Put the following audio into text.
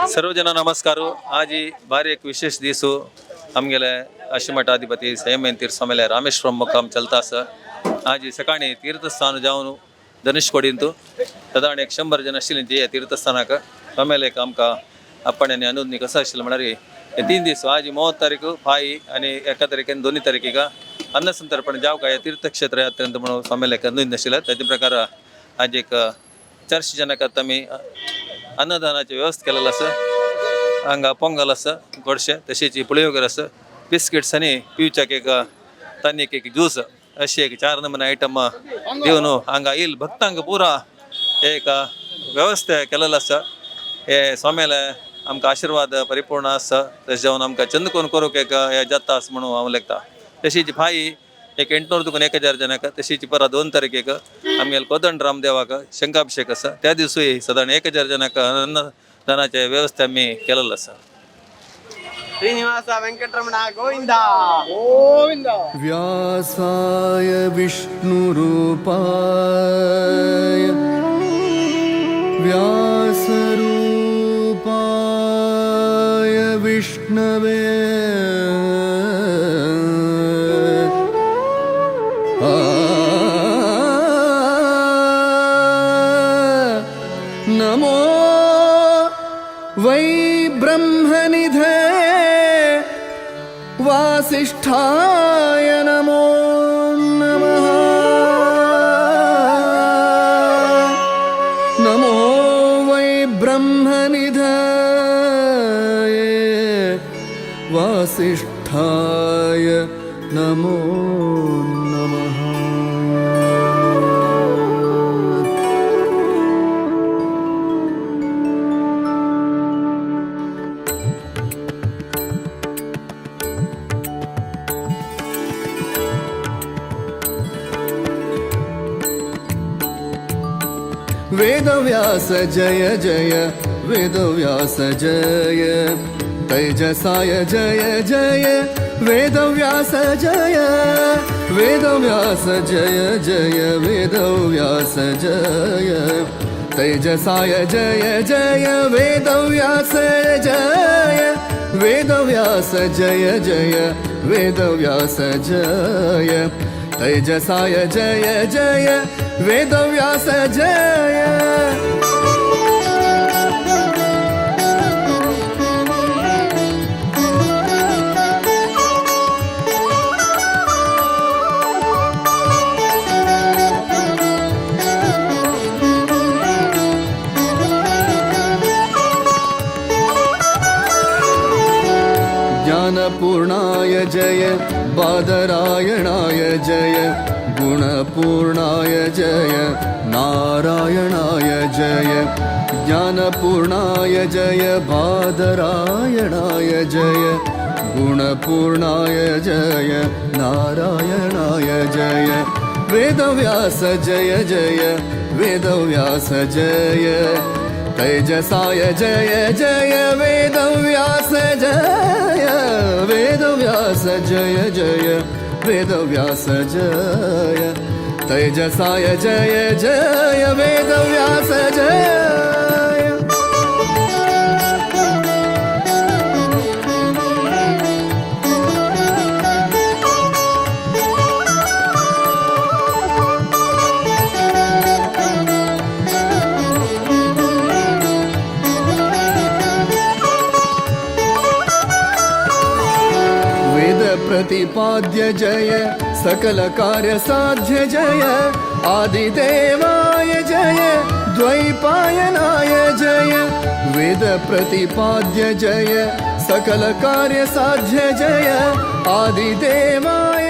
सर्व जन नमस्कार। आज भारी एक विशेष दीस आमगेले आश्रमठाधिपती संयमेन तीर्थ स्वामीले रामेश्वरम मुक्काम चलता आसा। आज सकाळी तीर्थस्थान जावन धनुषकोडींतु सादारण 100 जन आशिल्ली ती तीर्थस्थानाक स्वामीले एक आमकां आपण्यानी अनुज्ञ कसो आशिल्लो म्हळ्यार हे 3 दीस आज 30 तारीख फाय आनी 1 तारीख आनी 2 तारखेक अन्नसंतर्पण जावं काय तीर्थक्षेत्र यात्रेंत म्हणून स्वामीले एक अनुज्ञ आशिल्लें। तेजे प्रकार आज एक 400 जनांक आमी अन्नदानाची व्यवस्था केलेली आसा। हांगा पोंगल आसा गोडशें, तशेंच पुळयोगर आसा, बिस्किट्स आनी पिवच्याक एक तान्नीक एक ज्यूस अशी एक 4 नमुने आयटम दिवन हांगा येयल भक्तांक पुरा एक व्यवस्था केलेली आसा। हे स्वामीले आमकां आशिर्वाद परिपूर्ण आसा। तशें जावन आमकां चंद कोण करूंक एक हे जाता आसा म्हणून हांव लेखता। तशीच फाई एक 800 तुकून 1000 जनांक, तशीच परत 2 तारखेक आमगेले कोदंड रामदेवाक शंखाभिषेक आसा। त्या दिसूय सादारण 1000 जनांक अन्नदानाचे व्यवस्था आमी केलेली आसा। श्रीनिवास वेंकटरमण गोविंद गोविंद। व्यासाय विष्णुरूपाय व्यासरूपाय विष्णवे नमो वै ब्रह्मनिधे वासिष्ठाय नमो नमः। नमो वै ब्रह्मनिधे वासिष्ठाय नमो नमः। वेदव्यास जय जय वेदव्यास जय तैजसाय जय जय वेदव्यास जय वेदव्यास जय जय वेदव्यास जय तैजसाय जय जय वेदव्यास जय वेदव्यास जय जय वेदव्यास जय तैजसाय जय जय वेदव्यास जय। ज्ञानपूर्णाय जय बादरायणाय जय गुणपूर्णाय जय नारायणाय जय ज्ञानपूर्णाय जय बादरायणाय जय गुणपूर्णाय जय नारायणाय जय वेदव्यास जय जय वेदव्यास जय तैजसाय जय जय वेदव्यास जय वेदव्यास जय जय वेदव्यास जय तैजसाय जय जय वेदव्यास जय। वेद प्रतिपाद्य जय सकल कार्य साध्य जय आदिदेवाय जय द्वैपायनाय जय वेद प्रतिपाद्य जय सकल कार्य साध्य जय आदिदेवाय